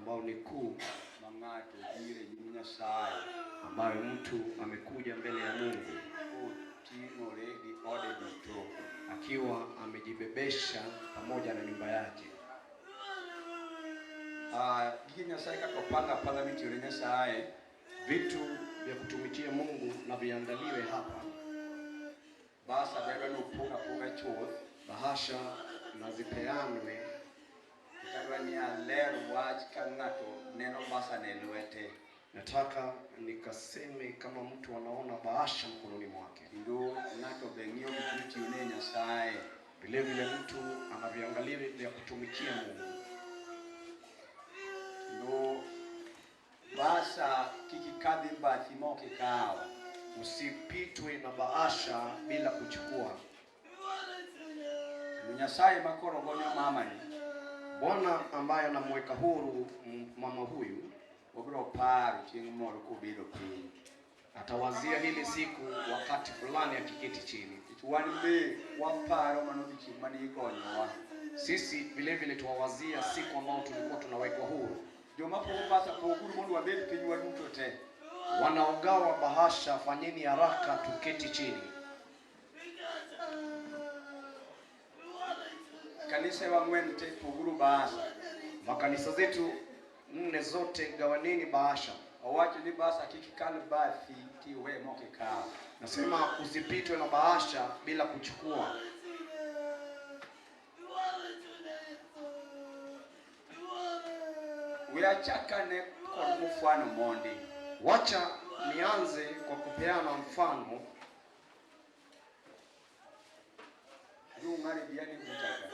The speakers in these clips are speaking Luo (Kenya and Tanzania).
ambao ni kuu, ma ng'ato biro e nyim Nyasaye ambayo mtu amekuja mbele ya Mungu koting'ore gi ode duto. akiwa amejibebesha pamoja na nyumba yake. Ah, gige Nyasaye kaka opang apanga mitiyo ne Nyasaye Vitu vya kutumikia Mungu na viandaliwe hapa. Bahasa be adwa ni opong aponga chuth. Bahasha na zipeanwe. Adwa ni aler wach ka ng'ato neno bahasa ne lwete. Nataka nikaseme kama mtu anaona bahasha mkononi mwake. Kendo ng'ato be ng'iyo gik mitiyo ne Nyasaye. Vile vile mtu anaviangalia vya kutumikia Mungu. Kendo bahasa kik ikadh e bathi ma ok ikawo. Usipitwe na bahasha bila kuchukua. Kendo Nyasaye ma koro gonyo mamani Bwana ambaye anamweka huru mama huyu obiro paro chieng' moro kobedo piny. atawazia hili siku wakati fulani akiketi chini. Nikech wan be waparo mano odiochieng' mane igonyowa. Sisi vile vile tuwawazia siku ambao tulikuwa tunawekwa huru. Joma pogo bahasa poguru mondo wabed piny waduto te. Wanaogawa bahasha, fanyeni haraka tuketi chini. Kanise wang'wen te poguru bahasa. Makanisa zetu nne zote gawaneni bahasha. Owacho ni bahasa kik kal bathi tiwe mok ikawo. Nasema usipitwe na bahasha bila kuchukua. We achakane kod mfano mondi. Wacha nianze kwa kupeana mfano. Jung'are biani buchaka.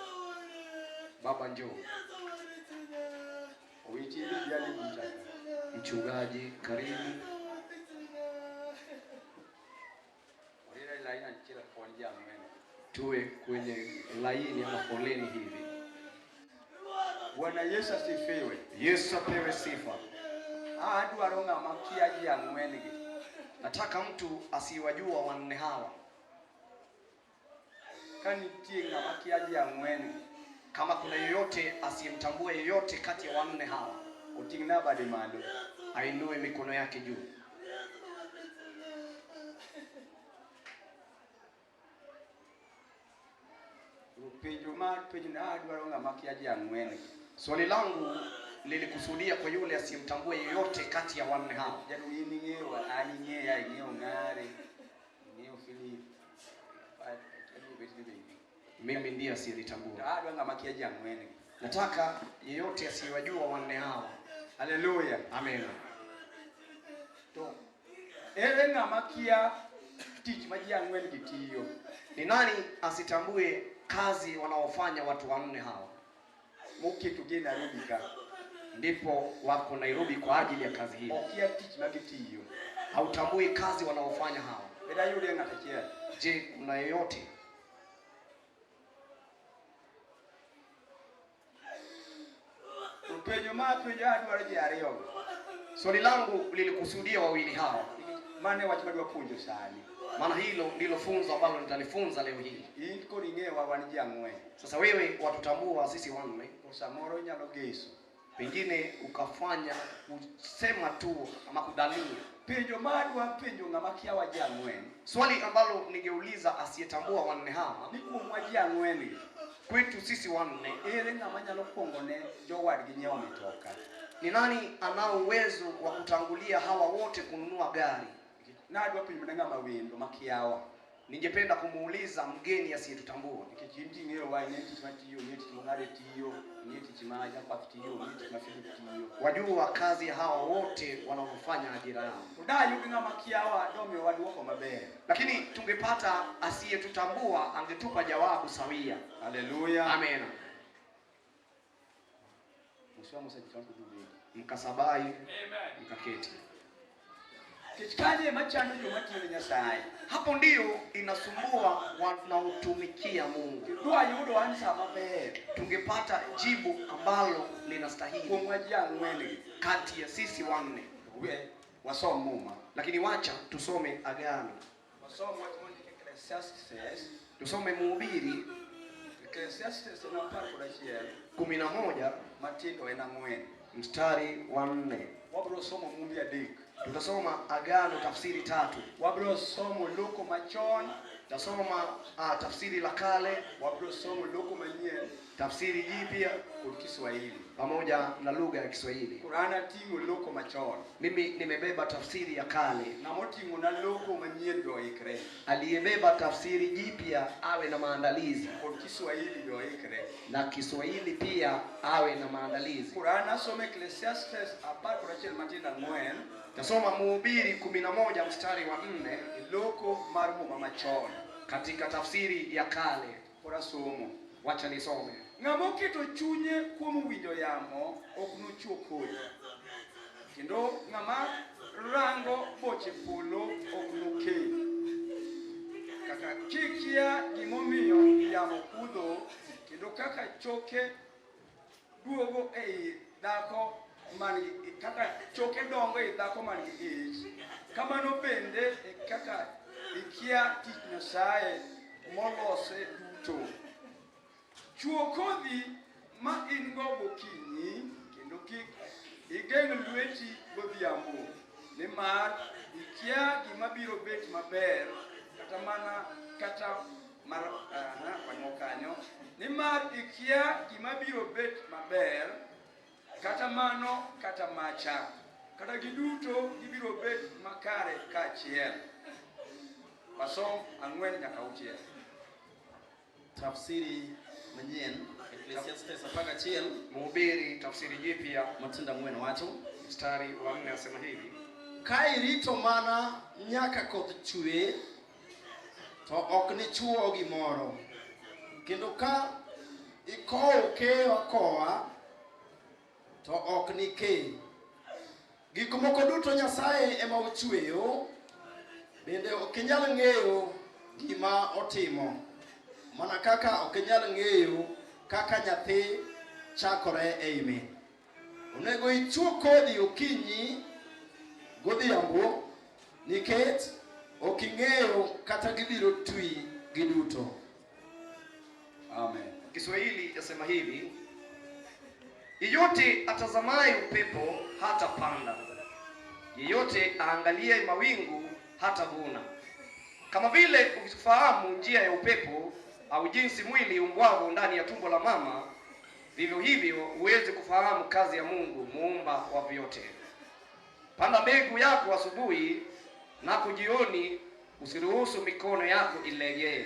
Baba njoo, Owiti biani buchaka. mchungaji karibu. Orira laina achiel kod ji ang'wen. Tuwe kwenye laini ama foleni hivi. Bwana Yesu asifiwe. Yesu apewe sifa. Adwaro ng'ama kia ji ang'wen gi. Nataka mtu asiwajua wanne hawa. Ka nitie ng'ama kia ji ang'wen gi, Kama kuna yeyote asiyemtambua yeyote kati ya wanne hawa, oting'na bade malo. ainue mikono yake juu. Penjo mar penjo na adwaro ng'ama kia ji ang'wen gi. Swali langu lilikusudia kwa yule asiyemtambua yeyote kati ya wanne hawa. Jaduong' in ing'eyo, an ing'eya, ing'eyo Ng'are, ing'eyo Philip. Mimi ndiye To asiyelitambua. adwa ng'ama kia ji ang'wen gi. Nataka yeyote asiyewajua wanne hawa. Haleluya. Amen. To ere ng'ama kia tich ma ji ang'wen gi tiyo? Ni nani asitambue kazi wanaofanya watu wanne hawa? Moketogi e Nairobi ka. Ndipo wako Nairobi kwa ajili ya kazi hii. Okia tich ma gitiyo. Hautambui kazi wanaofanya hawa. Be dayudie ng'ato achiel? Je, kuna yeyote? To penjo ma apenjo adwaro ji ariyo go. Swali langu lilikusudia wawili hawa, Mano e wach madwa puonjo sani. maana hilo ndilo funzo ambalo nitalifunza leo hii. In koro ing'eyowa wan ji ang'wen. Sasa wewe watutambua sisi wanne, To samoro inyalo geso. pengine ukafanya kusema tu ama kudhania. Penjo ma adwa penjo ng'ama kiawa ji ang'wen. Swali ambalo ningeuliza asiyetambua wanne hawa, Ni kuomwa ji ang'wen gi, kwetu sisi wanne, ere ng'ama nyalo kuongo ne jowadgi nyiewo mitoka? ni nani anao uwezo wa kutangulia hawa wote kununua gari? Nadwa penjo mana ng'ama wendo ma kiawa. Ningependa kumuuliza mgeni asiyetutambua, Nikech in ting'eyowa, ing'eyo tich matiyo, ing'eyo tich ma Ng'are tiyo, ing'eyo tich ma Jakwath tiyo, ing'eyo tich ma Philip tiyo. wajua kazi ya hawa wote wanaofanya ajira yao, To dayud ng'ama kiawa domiyowa duoko maber. lakini tungepata asiyetutambua angetupa jawabu sawia. Haleluya. Amen. Musa Musa chon to dubedi. Mkasabai mkaketi. Nikech kanyo ema chando joma tiyo ne Nyasaye. Hapo ndiyo inasumbua wanaotumikia Mungu. Dwayudo answer maber Tungepata jibu ambalo linastahili kuomwa ji ang'wen gi. kati ya sisi wanne, We wasom Muma. lakini wacha tusome Agano, Wasom wach mondik e Ecclesiastes. tusome Mhubiri Ecclesiastes en 11 11 matindo en ang'wen. Mstari wa 4. Wabiro somo mumbi adek. Tutasoma Agano tafsiri tatu. Wabiro somo loko machon, Tutasoma tafsiri la kale, wabiro somo loko manyien tafsiri jipya kod Kiswahili. pamoja na lugha ya Kiswahili. Koro an ating'o loko machon. Mimi nimebeba tafsiri ya kale. Ng'ama oting'o na loko manyien be oikre. Aliyebeba tafsiri jipya awe na maandalizi, Kod Kiswahili be oikre. na Kiswahili pia awe na maandalizi. Koro an asomo Ecclesiastes 11 matindo 4 Tasoma Mhubiri 11 mstari wa 4 e loko mar muma machon. katika tafsiri ya kale. Koro asomo. Wacha nisome. Ng'ama oketo chunye kuom winjo yamo ok nochuo kodhi. Kendo ng'ama rango boche polo ok nokee. Kaka kikia gimomiyo yamo kudho kendo kaka choke duogo ei dhako man gi kaka choke dongo ei dhako man gi ich kamano bende e kaka ikia tich Nyasaye molose duto. Chuo kodhi ma in go gokinyi kendo kik igeng' lweti godhiambo nimar ikia gima biro bet maber kata mana kata mar aha, wang'o kanyo nimar ikia gima biro bet maber kata mano kata macha kata giduto gibiro bet makare kaachiel. Wasom 4 nyaka 6. Tafsiri manyien Ecclesiastes 11 Mhubiri tafsiri jipya matindo 4 wacho mstari wa 4 asema hivi: ka irito mana nyaka koth chwe to ok nichuo gimoro kendo ka ikowo keyo akowa to ok nikee gik moko duto Nyasaye ema ochweyo bende ok inyal ng'eyo gima otimo mana kaka ok inyal ng'eyo kaka nyathi chakore ei min onego ichuo kodhi okinyi godhiambo nikech ok ing'eyo kata gibiro twi giduto. Amen. Kiswahili yasema hivi: yeyote atazamaye upepo hatapanda, yeyote aangalie mawingu hatavuna. Kama vile ukifahamu njia ya upepo au jinsi mwili umbwavo ndani ya tumbo la mama, vivyo hivyo huwezi kufahamu kazi ya Mungu muumba wa vyote. Panda mbegu yako asubuhi na kujioni, usiruhusu mikono yako ilegee,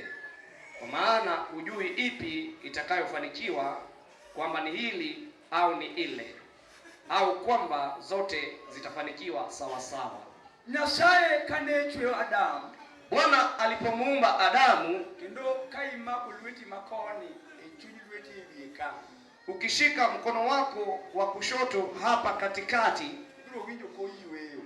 kwa maana hujui ipi itakayofanikiwa, kwamba ni hili au ni ile, au kwamba zote zitafanikiwa sawa sawa. Nyasaye kane chweyo Adam Bwana alipomuumba Adamu, kendo ka imako lweti makoni e chuny lweti e wiye ka ukishika mkono wako wa kushoto hapa katikati, ibiro winjo koyweyo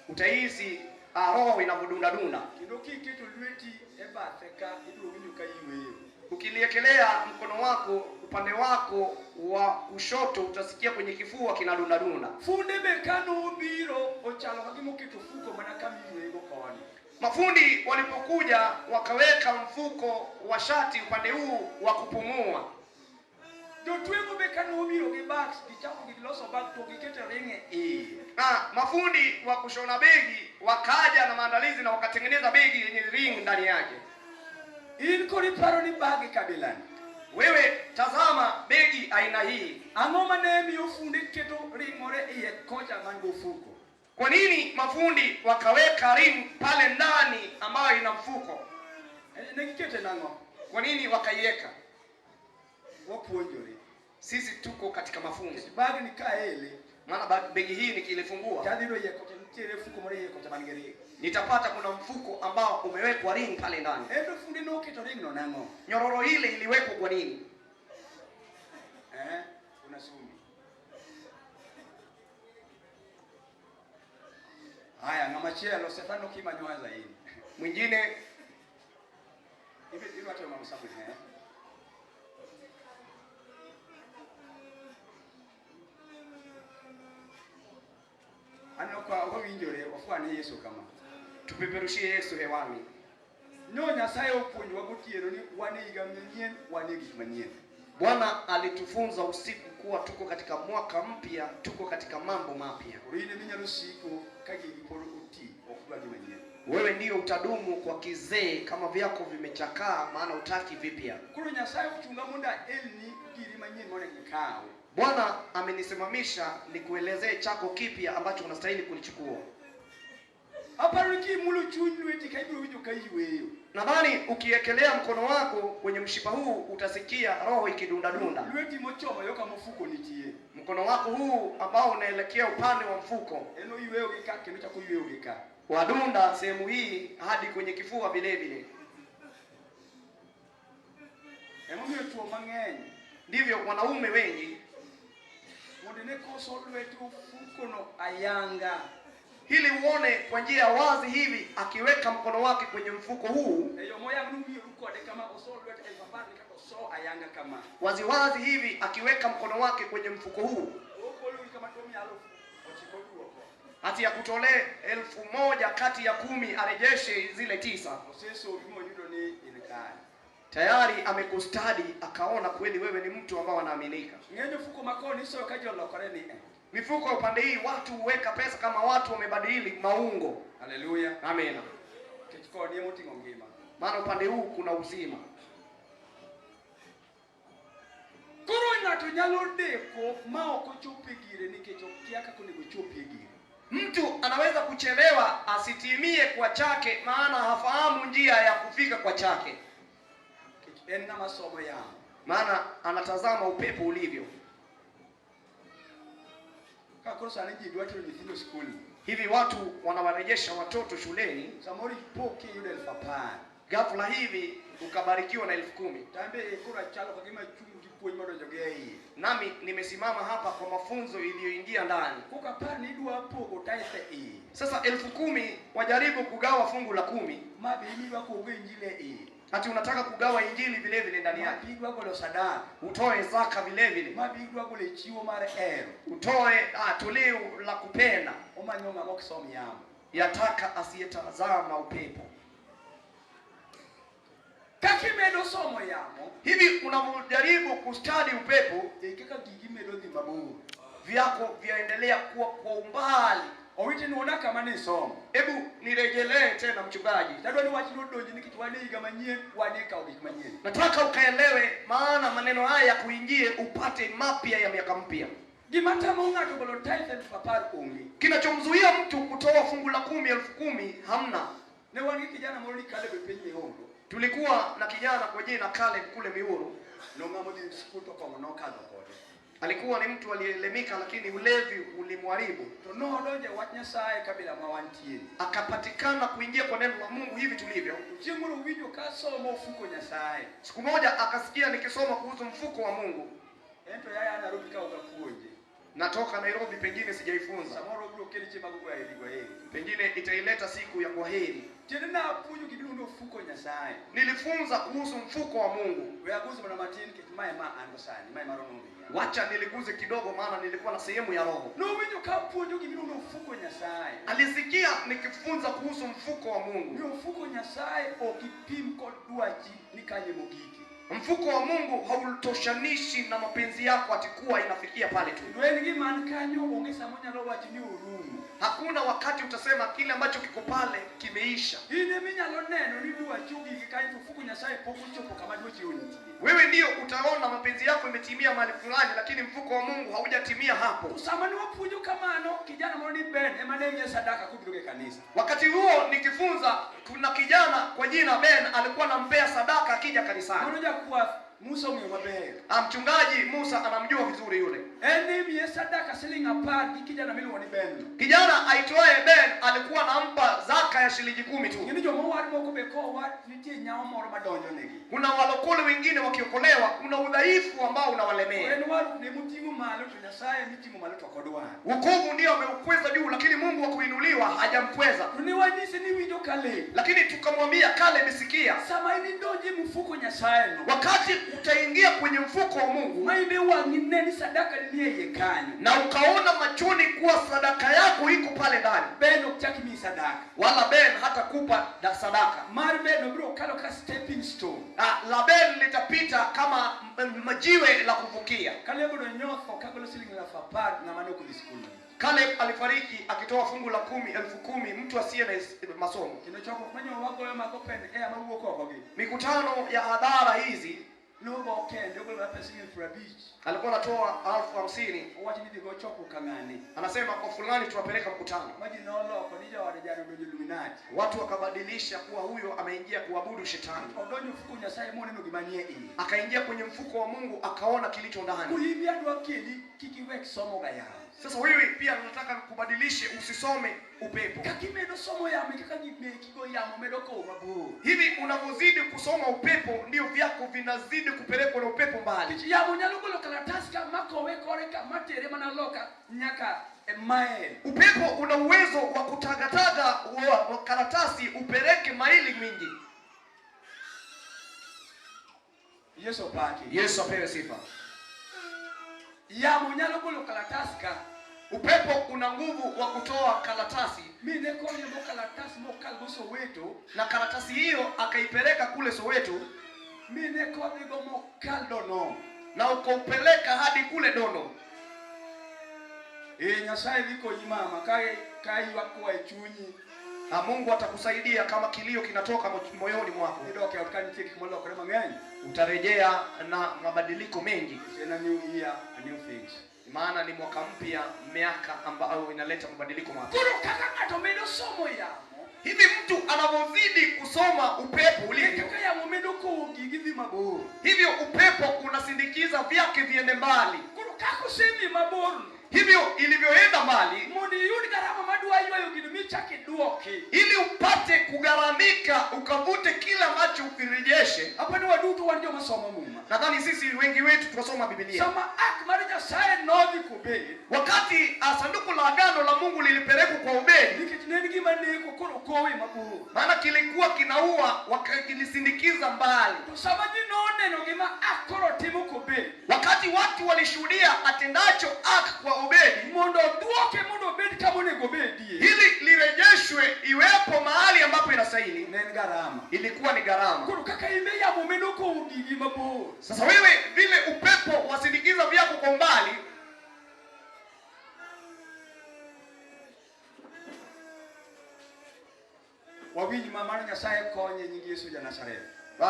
utahisi roho inavyodundadunda. kendo kiketo lweti e bathe ka ibiro winjo ka yweyo Ukiliekelea mkono wako upande wako wa kushoto, utasikia kwenye kifua kinadundadunda. funde be kanobiro ochalo ka gima oketo fuko mana kama iyweyego koni Mafundi walipokuja wakaweka mfuko wa shati upande huu wa kupumua. jotweng'o be kanobiro gi bags gichako giloso bag to giketo ring e iye Na mafundi wa kushona begi wakaja na maandalizi na wakatengeneza begi yenye ring ndani yake. in koro iparo ni bag kabilani Wewe tazama begi aina hii. ang'o mane miyo funde keto ring moro e iye kocha man gofuko Kwa nini mafundi wakaweka ring pale ndani ambayo ina mfuko? Eh, ne gikete nang'o Kwa nini wakaiweka? wapuonjore Sisi tuko katika mafunzo. bag ni kaele Maana begi hii nikilifungua tadhi yudo iye kocha nitiere fuko moro e iye kocha man gi ring nitapata kuna mfuko ambao umewekwa ring pale ndani. ento funde noketo ring no nang'o Nyororo ile iliwekwa kwa nini? eh unasumi haya ng'ama chielo Stefano kimanyo zaidi Mwingine Ibe idwa temo mama Samuel eh Aneno ka wawinjore wafwane Yesu kama tupeperushie Yesu hewani. nyo Nyasaye opuonjowa gotieno ni wan e higa manyien wan e gik manyien Bwana alitufunza usiku Kuwa tuko katika mwaka mpya, tuko katika mambo mapya. Koro in eminyalo siko ka gigi pod oti ok dwa gima nyien. Wewe ndiyo utadumu kwa kizee kama vyako vimechakaa, maana utaki vipya. Koro Nyasaye ochunga mondo aelni giri manyien monego ikaw. Bwana amenisimamisha nikuelezee chako kipya ambacho unastahili kulichukua. Aparo ni kimulo chuny lweti ka ibiro winjo ka iyweyo. Nadhani ukiekelea mkono wako kwenye mshipa huu utasikia roho ikidundadunda. Lweti mochomo yo kama ofuko nitie. Mkono wako huu ambao unaelekea upande wa mfuko En oyweyo gi ka kendo chako oyweyo gi ka. wadunda sehemu hii hadi kwenye kifua vile vile. Emomiyo chuo mang'eny Ndivyo wanaume wengi mondo ne koso lweti ofukono ayanga ili uone kwa njia ya wazi hivi, akiweka mkono wake kwenye mfuko huu e yo moyang nuwiyoru kode kama oso lwete 40,000 ni kaka oso ayanga kama. waziwazi hivi, akiweka mkono wake kwenye mfuko huu, Okologi kama domi alufu ochiko duoko. hati ya kutolee 1,000 kati ya 10 arejeshe zile 9. Osesomi moyudo ni in kare. Tayari amekustadi akaona kweli wewe ni mtu ambao anaaminika. Ng'eny ofuko ma koni isoyo ka ji olokore ni e. Mifuko ya upande hii watu huweka pesa kama watu wamebadili maungo. Haleluya. Amina. Nikech koni emoting'o ngima. Maana upande huu kuna uzima. Koro ng'ato nyalo deko ma ok ochopo e gire nikech okia kaka onego ochop e gire. Mtu anaweza kuchelewa asitimie kwa chake, maana hafahamu njia ya kufika kwa chake, Nikech en ng'ama somo yamo. maana anatazama upepo ulivyo. Ka koro sani ji dwa tero nyithindo skul, Hivi watu wanawarejesha watoto shuleni, samoro ipo kiyudo 10,000. ghafla hivi ukabarikiwa na 10,000. Tambe koro achalo ka gima achung' gi puonj madonjo gi e iye. Nami nimesimama hapa kwa mafunzo iliyoingia ndani. Koka apar ni idwa pogo tithe iye. Sasa 10,000 wajaribu kugawa fungu la 10, Ma be in idwa pogo injili e iye. ati unataka kugawa injili vile vile ndani Ma yake, be idwa golo sadaka. utoe zaka vile vile, Ma be idwa golo chiwo mar hero. utoe toleo la kupenda. Omanyo ng'ama ok som yamo. Yataka asiyetazama upepo. Kaka imedo somo yamo, Hivi unavyojaribu kustadi upepo, e kaka gigi medo dhi mabor. vyako vyaendelea kuwa kwa umbali. Owiti nuona kama ne isomo. Hebu nirejelee tena mchungaji, Tadwa ni wach nodonji nikech wan e higa manyien, wan e kawo gik manyien. nataka ukaelewe, maana maneno haya yakuingie upate mapya ya miaka mpya. Gima tamo ng'ato golo tithe 10,000 onge. Kinachomzuia mtu kutoa fungu la 10 10,000 hamna. Ne wan gi kijana moro ni Caleb e piny Miungo. Tulikuwa na kijana kwa jina Caleb kule Miuru. Nong'amo dhi skul to kong'o nokadho kode. Alikuwa ni mtu aliyeelimika, lakini ulevi ulimharibu. To nodonjo e wach Nyasaye kabila ma wantie. Akapatikana kuingia kwa neno la Mungu hivi tulivyo. To chieng' moro owinjo ka somo ofuko Nyasaye. Siku moja akasikia nikisoma kuhusu mfuko wa Mungu. En to yaya Nairobi ka ok apuonje. Natoka Nairobi, pengine sijaifunza, Samoro obiro kelo chieng' mag goyo aheri go heri. pengine itaileta siku ya kwaheri. Tiende napuonjo gimiluongo ni ofuko Nyasaye. Nilifunza kuhusu mfuko wa Mungu. We aguse mana matin nikech mae ma an go sani, mae ma Roho nomiya. Wacha niliguze kidogo, maana nilikuwa na sehemu ya Roho. Nowinjo ka apuonjo gimiluongo ni ofuko Nyasaye. Alisikia nikifunza kuhusu mfuko wa Mungu. Ni ofuko Nyasaye ok ipim kod dwachi ni kanye mogike. Mfuko wa Mungu hautoshanishi na mapenzi yako atikuwa inafikia pale tu. Kendo en gima an kanyo onge sama onyalo wacho ni orumo. Hakuna wakati utasema kile ambacho kiko pale kimeisha. In eminyalo neno ni dwachi ogik kanyo to ofuko Nyasaye pok ochopo kama dwachi nitie. Wewe ndio utaona mapenzi yako imetimia mahali fulani, lakini mfuko wa Mungu haujatimia hapo. To sama ne wapuonjo kamano, kijana moro ni Ben ema ne miye sadaka kobiro e kanisa. Wakati huo nikifunza, kuna kijana kwa jina Ben alikuwa anampea sadaka akija kanisani. Mano jakwath Musa ong'eyo maber. Mchungaji Musa anamjua vizuri yule. En ne miye sadaka siling 10 gi kijana miluongo ni Ben no. Kijana aitwaye Ben alikuwa anampa zaka ya shilingi 10 tu. Ing'e ni joma owar moko be kowar nitie nyawo moro madonjo negi. Kuna walokole wengine wakiokolewa, kuna udhaifu ambao unawalemea. En warruok ne moting'o malo to Nyasaye miting'o malo to ok odwar. Wokovu ndio ameukweza juu, lakini Mungu wa kuinuliwa hajamkweza. To ne wanyise ni winjo Caleb. Lakini tukamwambia Caleb, sikia, Sama in idonjo e mfuko Nyasaye no, wakati utaingia kwenye mfuko wa Mungu ma in be wang'i ne ni sadaka ni e iye kanyo. na ukaona machoni kuwa sadaka yako iko pale ndani. Ben ok chak miyi sadaka. Wala Ben hatakupa sadaka. Mar Ben obiro kalo ka stepping stone. La Ben litapita kama jiwe la kuvukia. Caleb nonyotho kagolo siling 10,000 ng'ama ne ok odhi skul. Caleb alifariki akitoa fungu la 10, 10,000, mtu asiye na masomo. Kendo chokruok manyo wagoyo mag open air mawuok oko gi. Mikutano ya hadhara hizi Nogo kende ogolo mana pesa siling 50. alikuwa anatoa 50,000. Owacho ni dhi go chokruok ka ng'ane. Anasema kwa fulani tunapeleka mkutano. Ma ji noloko ni jaode jano odonjo Illuminati. Watu wakabadilisha kuwa huyo ameingia kuabudu shetani. Odonjo mfuko Nyasaye moneno gima nie iye. Akaingia kwenye mfuko wa Mungu akaona kilicho ndani. Koro in be adwa keli kik iwek somo ga yamo. Sasa wewe pia nataka kubadilishe usisome upepo. Kaka imedo somo yamo e kaka gik mekigo yamo medo kowo mabor. Hivi unavyozidi kusoma upepo ndio vyako vinazidi kupelekwa na upepo mbali. Nikech yamo nyalo golo kalatas ka makowe kore ka matere mana loka nyaka e mael. Upepo una uwezo wa kutagataga wa karatasi upeleke maili mingi. Yesu opaki. Yesu apewe sifa. Yamo nyalo golo kalatas ka Upepo una nguvu wa kutoa karatasi, mine koriembo kalatas mokalgo Soweto, na karatasi hiyo akaipeleka kule Soweto, mine kodhigo mokal Dodoma. na ukaupeleka hadi kule Dodoma. Nyasaye dhi konyi mama ka ywak koa e chunyi. Na Mungu atakusaidia kama kilio kinatoka moyoni mwako. Idok e ot ka nitie gik molokore mang'eny. Utarejea na mabadiliko mengi. En a new year, a new things. Maana ni mwaka mpya, miaka ambayo inaleta mabadiliko mapya. Koro kaka ng'ato medo somo yamo, Hivi mtu anavyozidi kusoma upepo e ulivyo, kaka yamo medo kowo gigi dhi mabor. hivyo upepo unasindikiza vyake viende mbali. Koro kaka osedhi mabor no, Hivyo ilivyoenda mbali, mondo iyud garama madwa ywayo gino michak iduoki. ili upate kugharamika ukavute kila ambacho ukirejeshe. Apa ni waduto wan joma somo Muma. Nadhani sisi wengi wetu tunasoma Biblia. Sama ak mar Nyasaye nodhi kobed, Wakati sanduku la agano la Mungu lilipelekwa kwa Obedi, nikech ne en gima neko koro kowe mabor. maana kilikuwa kinaua, wakakilisindikiza mbali. To sama ji noneno gima ak koro timo kobed, Wakati watu walishuhudia atendacho ak kwa Obedi, mondo oduoke mondo obed kama onego obedie, ili lirejeshwe iwepo mahali ambapo inastahili, ne en garama. ilikuwa ni gharama. Koro kaka in be yamo medo kowo gigi mabor, Sasa wewe vile upepo wasindikiza vyako kwa umbali, wawinj ma mar Nyasaye konye nying Yesu ja Nazareth.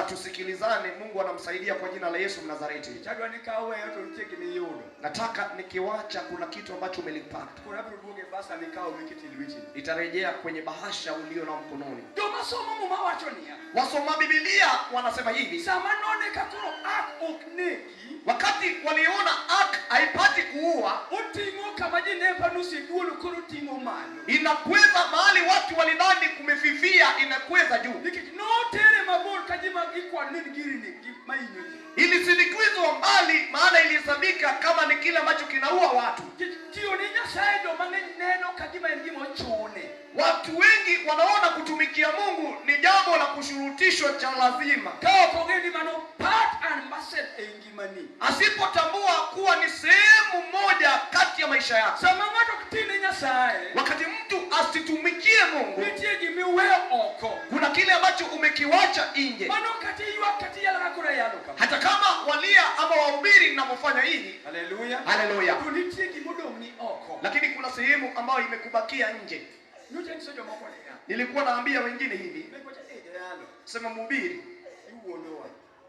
Tusikilizane, Mungu anamsaidia kwa jina la Yesu Mnazareti. Nikech adwa ni ka aweyo to nitie gima iyudo. Nataka nikiwacha kuna kitu ambacho umelipata. Koro abiro duogo e basa mikawo mikete e lwetini. Nitarejea kwenye bahasha ulio nao mkononi. Joma somo Muma wacho niya, Wasoma Biblia wanasema hivi, sama none ka koro ak ok neki, wakati waliona ak haipati kuua, oting'o kama ji ne paro ni oseduono koro oting'o malo. inakweza mahali watu walidhani kumefifia, inakweza juu. Nikech notere mabor ka ji ma gikwano ni en giri ni mahinyo ji. Ilisindikizwa mbali, maana ilihesabika kama ni kile ambacho kinaua watu. Nikech tiyo ne Nyasaye joma ng'eny neno ka gima en gima ochune. Watu wengi wanaona kutumikia Mungu ni jambo la kushurutishwa cha lazima, Ka ok ong'eyo ni mano part and parcel e ngimani. asipotambua kuwa ni sehemu moja kati ya maisha yako. Sama ng'ato ok ti ne Nyasaye, Wakati mtu asitumikie Mungu, nitie gimiweyo oko. kuna kile ambacho umekiwacha nje. Mano kata iywak kata iyalo kaka koro ayalo kama. Hata kama walia ama wahubiri ninavyofanya hivi, Haleluya. haleluya, To nitie gimodong' ni oko. lakini kuna sehemu ambayo imekubakia nje. Nyocha nyiso jomoko niya. Nilikuwa naambia wengine hivi, Ne kocha jayalo, sema mhubiri, iwuondowa.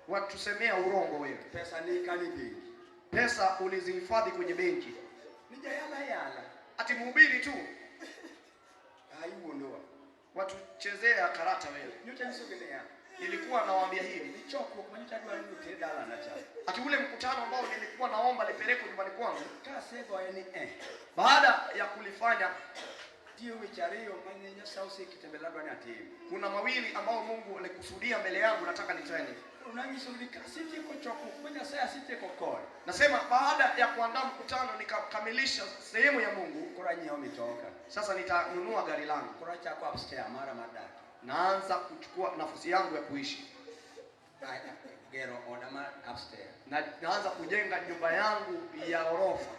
watusemea urongo wewe, Pesa ni kani bengi. pesa ulizihifadhi kwenye benki, Ni jayala yala. ati mhubiri tu Ah, iwuondowa. watuchezea karata wewe. Nyocha nyisogi niya. Nilikuwa nawaambia hivi, Ni chokruok ma nyocha adwaro ni oter dalana cha. ati ule mkutano ambao nilikuwa naomba lipelekwe nyumbani kwangu, Ka asegoye ni baada ya kulifanya, nitie weche ariyo mane Nyasaye oseketa mbele adwa ni atim. kuna mawili ambao Mungu alikusudia mbele yangu, nataka nitende. Koro nanyisogi ni kasetieko chokruok ma Nyasaye asetieko kode, Nasema baada ya kuandaa mkutano nikakamilisha sehemu ya Mungu, koro anyiewo mitoka. sasa nitanunua gari langu, Koro achako upstairs mara mar dak. naanza kuchukua nafasi yangu ya kuishi Gero oda mar upstairs. na naanza kujenga nyumba yangu ya ghorofa.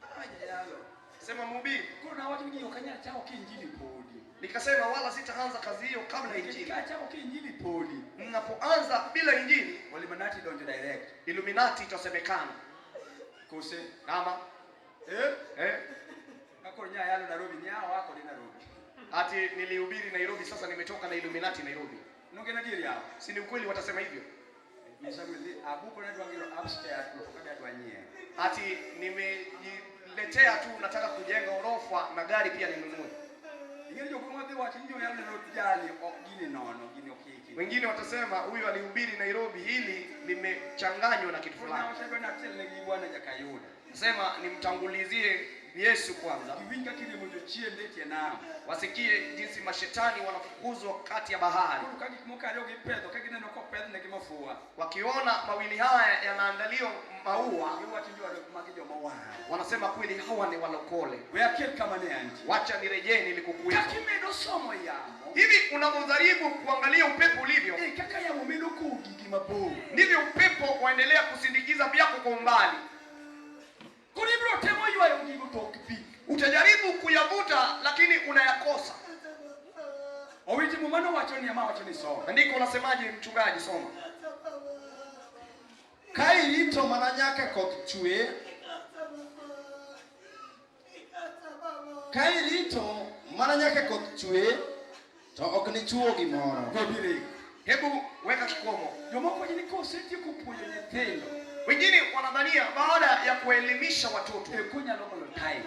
Ah, jayalo. Sema mhubiri, Koro nawacho ni gini ok anyal chako ka injili podi. Nikasema wala sitaanza kazi hiyo kabla Nikech injili. ka achako ka injili podi, Ninapoanza bila injili, Illuminati donjo direct. Illuminati itasemekana. Kose? Kama Eh? eh? Kakoro nya yalo Nairobi, nya wako ni Nairobi. Ati nilihubiri Nairobi, sasa nimetoka na Illuminati Nairobi. Nonge na diri yao. Si ni ukweli watasema hivyo? Misago dhi abuko na dwa gero upstairs to kada dwa nyiewo. Ati nimejiletea tu, nataka kujenga orofa na gari pia ninunue. Ing'e jok madhi wacho ni joyalo Nairobi jali ok gini nono, gini okiki. Wengine watasema huyu alihubiri Nairobi, hili limechanganywa na kitu Koro fulani. nawacho adwa natelnegi bwana Jakayuda. Sema nimtangulizie Yesu kwanza, Giwinj kaka iriembo jochiende e tie nam. wasikie jinsi mashetani wanafukuzwa kati ya bahari. Koro ka gik moko ariyo gipedho ka gineno kopedhnegi mafua. Wakiona mawili haya yanaandaliwa maua, Giwacho ni jowadwa magi joma wang'. wanasema kweli hawa ni walokole. We akel kama ne antie. Wacha nirejee nilikokuwepo. Kaka imedo somo yamo, Hivi unavyojaribu kuangalia upepo ulivyo, e kaka yamo medo kowo gigi mabor. ndivyo upepo waendelea kusindikiza vyako kwa umbali. Koro ibiro temo ywayo gigo to ok bi. Utajaribu kuyavuta, lakini unayakosa. Owiti Muma nowacho niya ma wacho ni soma. Andiko unasemaje, mchungaji? Soma. Ka irito mana nyaka koth chwe, ka irito mana nyaka koth chwe, to ok nichuo gimoro. Go birek. Hebu weka kikomo. Jomoko wacho ni kosetieko puonjo nyithindo, Wengine wanadhania baada ya kuelimisha watoto e konyalo golo tithe.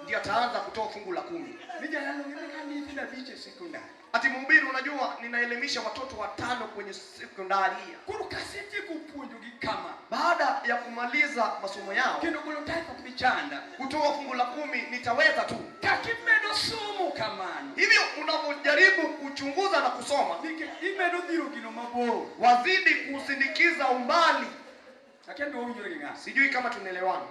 ndio ataanza kutoa fungu la 10. Ni jayalo ng'e ka nyithindo 5 e sekondari. Ati mhubiri, unajua ninaelimisha watoto 5 kwenye sekondari. Koro kasetieko puonjogi kama, Baada ya kumaliza masomo yao, kendo golo tithe ok bi chanda. kutoa fungu la 10 nitaweza tu. Kaka imedo somo kamano, Hivyo unavyojaribu kuchunguza na kusoma, nikech imedo dhiro gino mabor. wazidi kusindikiza umbali. Akia ni wawinjore gi ng'a. Sijui kama tunaelewana.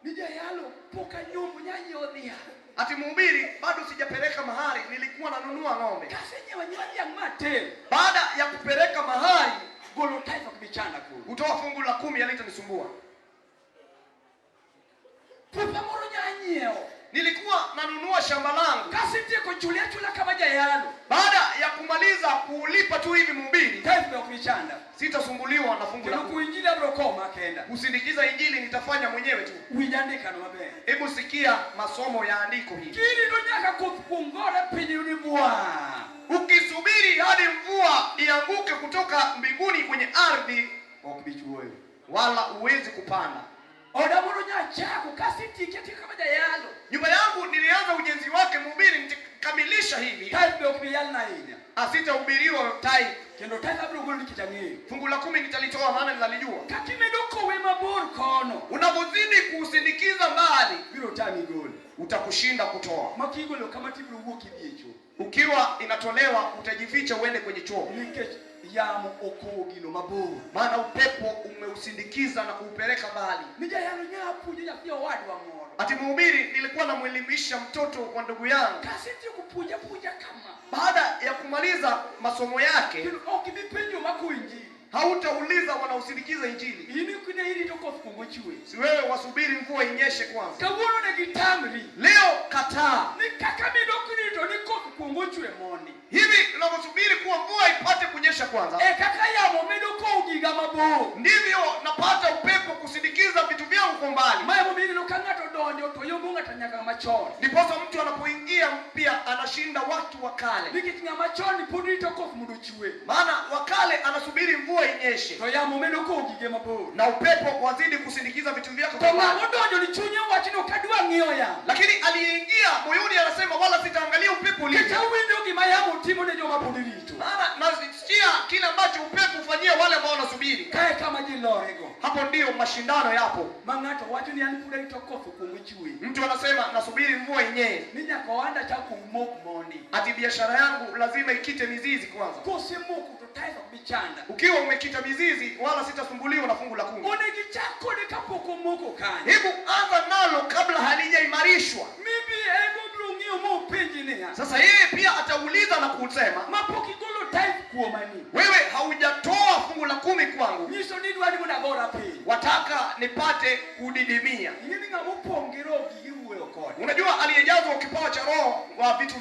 Ni jayalo pok anyombo nyanyiewo dhiang'. Ati mhubiri, bado sijapeleka mahari, nilikuwa nanunua ng'ombe. Kasenyiewo anyiewa dhiang' mater, Baada ya kupeleka mahari, golo tithe ok bi chanda koro. kutoa fungu la 10 halitanisumbua. Puotha moro nyanyiewo. Nilikuwa nanunua shamba langu. Kasetieko chule achula kama jayalo, Baada ya kumaliza kuulipa tu hivi mhubiri, tithe be ok bi chanda. sitasumbuliwa na fungu la Kendo 10. kuo injili abiro koma kenda. Kusindikiza injili nitafanya mwenyewe tu. Winj andikano maber. Hebu sikia masomo ya andiko hili. Kirito nyaka koth kuong gore piny ni bwa. Ukisubiri hadi mvua ianguke kutoka mbinguni kwenye ardhi, Ok bi chuoyo. wala huwezi kupanda. Oda moro nyachako kasetieke atieka kama jayalo. Nyumba yangu nilianza ujenzi wake mhubiri, nitakamilisha hivi. Tithe be ok bi yalna ahinya. Asitahubiriwa tithe. Kendo tithe abiro golo nikech ang'eyo. Fungu la 10 nitalitoa maana ninalijua. Kaka imedo kowe mabor kono, Unavyozidi kuusindikiza mbali, biro tami golo. utakushinda kutoa. Ma kigolo kama tibiro wuok idhi e cho. Ukiwa inatolewa utajificha uende kwenye choo, Nikech yamo okowo gino mabor. maana upepo umeusindikiza na kuupeleka mbali. Ni jayalo nya puonjo nyathi owadwa moro. Ati mhubiri, nilikuwa namwelimisha mtoto wa ndugu yangu. Kasetieko puonja puonja kama, Baada ya kumaliza masomo yake, kendo ok ibi penjo mako injili. hautauliza wanaosindikiza injili. In ok ne irito koth kuong ochwe. Si wewe wasubiri mvua inyeshe kwanza. Kawuono ne gitamri. Leo kataa. Ni kaka medo kirito ni koth kuong ochwe mondi. Hivi unavyosubiri kuwa mvua ipate kunyesha kwanza, E kaka yamo medo kowo giga mabor. ndivyo napata upepo kusindikiza vitu vyangu kwa mbali. Ma emomiyo ineno ka ng'ato donjo to yombo ng'ato nyaka machon. Ndiposa mtu anapoingia mpya anashinda watu wa kale, Nikech ng'ama chon pod rito koth mondo ochwe. maana wa kale anasubiri mvua inyeshe To yamo medo kowo gige mabor. na upepo wazidi kusindikiza vitu vyako To kwa mbali. ng'ama odonjo ni chunye wacho ni ok adwa ng'iyo yamo. Lakini aliyeingia moyoni anasema wala sitaangalia upepo Nikech ulivyo, awinjo gima yamo timo ne joma pod rito. maana nasikia kile ambacho upepo hufanyia wale ambao wanasubiri. Kae kama ji lorego. Hapo ndiyo mashindano yapo. Ma ng'ato wacho ni an pod arito koth kuong ochwe. Mtu anasema nasubiri mvua inyee, Ni nyaka ohanda chak kuong mok mondi. ati biashara yangu lazima ikite mizizi kwanza. Kosemoko to tithe ok bi chanda. Ukiwa umekita mizizi, wala sitasumbuliwa na fungu la 10. Onego ichak kode kapok omoko kanyo. Hebu anza nalo kabla halijaimarishwa. Mibi ema obiro ng'iyo mopenji niya. Sasa yeye pia atauliza na kusema, Mapok igolo tithe kuomani. wewe haujatoa fungu la 10 kwangu, Nyiso ni idwa ni mondo agora piny. wataka nipate kudidimia. Ing'e ni ng'ama opong' gi roho gigi wuoyo kode. Unajua aliyejazwa kipawa cha Roho wa vitu